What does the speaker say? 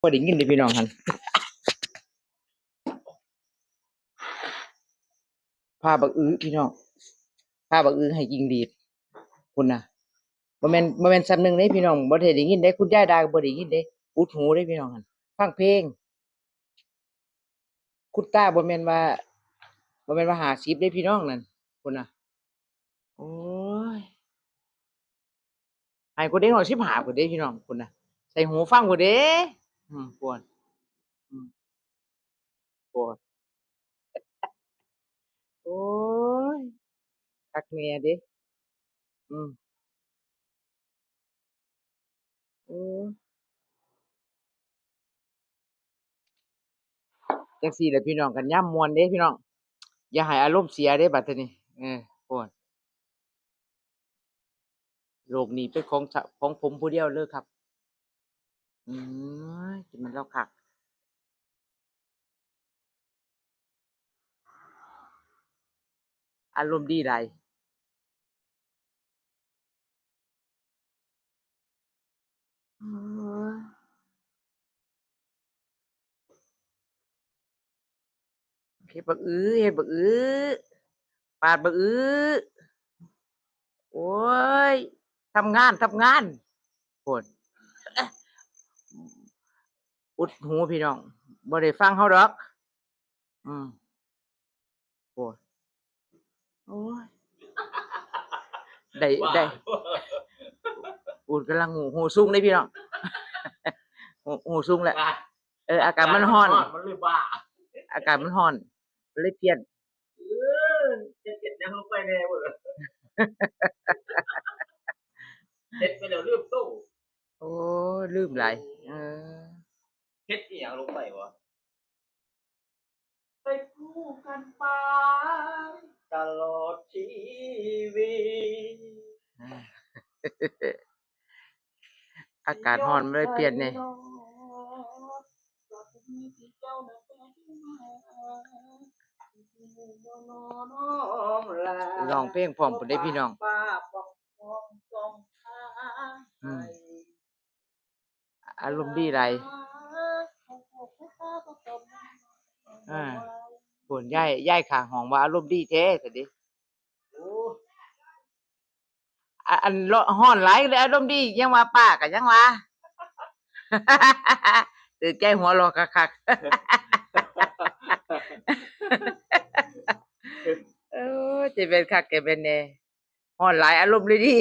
ບໍ່ໄດ້ຍິນເດ້ພີ່ນ້ອງຫັ້ນ. ພາບັກອຶພີ່ນ້ອງ ພາບັກອຶໃຫ້ຈິງຫຼີດພຸ້ນນະ. ບໍ່ແມ່ນ ບໍ່ແມ່ນສ່ຳໜຶ່ງເດ້ພີ່ນ້ອງ ບໍ່ໄດ້ໄດ້ຍິນເດ້. ຄຸນຍາຍດ່າກໍບໍ່ໄດ້ຍິນເດ້ ອຸດຫູເດ້ພີ່ນ້ອງຫັ້ນ ຟັງເພງ. ຄຸນຕາບໍ່ແມ່ນວ່າ ບໍ່ແມ່ນວ່າຫ້າສິບເດ້ພີ່ນ້ອງນັ້ນ ພຸ້ນນະ. ໂອ້ຍ ໃຫ້ກວ່າເດັກນ້ອຍສິບຫ້າພຸ້ນເດ້ພີ່ນ້ອງ ພຸ້ນນະ ໃສ່ຫູຟັງພຸ້ນເດ້. ອືມ ພຸ້ນ ອືມ ໂອ້ຍ ໂອ້ຍ ຄັກແນ່ເດ້. ອືມ ໂອ້ ຈັ່ງຊີ້ແຫຼະພີ່ນ້ອງ ກັນຍາມມ່ວນເດ້ພີ່ນ້ອງ ຢ່າໃຫ້ອາລົມເສຍເດ້ບັດທີນີ້. ເອີ ໂອ້ຍ ໂລກນີ້ເປັນຂອງ ຂອງຜົມຜູ້ດຽວເລີຍຄັບ. ອືມ ຊິແມ່ນລາວຄັກ ອາລົມດີຫຼາຍ. ເຮັດບັກອຶ ເຮັດບັກອຶ ປາດບັກອຶ. ໂອ້ຍ ທຳງານ ທຳງານ ໂພດ ອຸດຫູພີ່ນ້ອງ ບໍ່ໄດ້ຟັງເຮົາດອກ. ອືມ ໂອ້ຍ ໂອ້ຍ ໄດ້ ໄດ້ ອູ້ນກຳລັງຫູ ຫູສູງເດ້ພີ່ນ້ອງ ຫູ ຫູສູງແຫຼະ. ເອີ ອາກາດມັນຮ້ອນ ມັນເລີຍບ້າ ອາກາດມັນຮ້ອນ ມັນເລີຍພຽນ. ເອີ ເຮັດ ເຮັດຫຍັງລົງໄປແດ່ເວີ້ຍ ເຮັດໄປແລ້ວລືມໂຕ. ໂອ້ ລືມຫຼາຍ ເອີ ເຮັດອີ່ຫຍັງລົງໄປວະ? ໄປຄູ່ກັນໄປຕະຫຼອດຊີວິດ. ອາກາດຮ້ອນ ມັນເລີຍປ່ຽນແດ່ ຮ້ອງເພງພ້ອມພຸ້ນເດ້ພີ່ນ້ອງ. ອືມ ອາລົມດີຫຼາຍ ອ່າ ພຸ້ນ ຍາຍ ຍາຍຂ້າງຫ້ອງວ່າອາລົມດີແທ້ຊັ້ນເດ. ໂອ້ ອາ ອັນ ຮ້ອນຫຼາຍເລີຍອາລົມດີ ຍັງວ່າປ້າກໍຍັງວ່າ ຖືກໃຈຫົວເລາະຄັກໆ. ໂອ້ ຈະແມ່ນຄັກ ຈະແມ່ນແນ່ ຮ້ອນຫຼາຍອາລົມເລີຍດີ.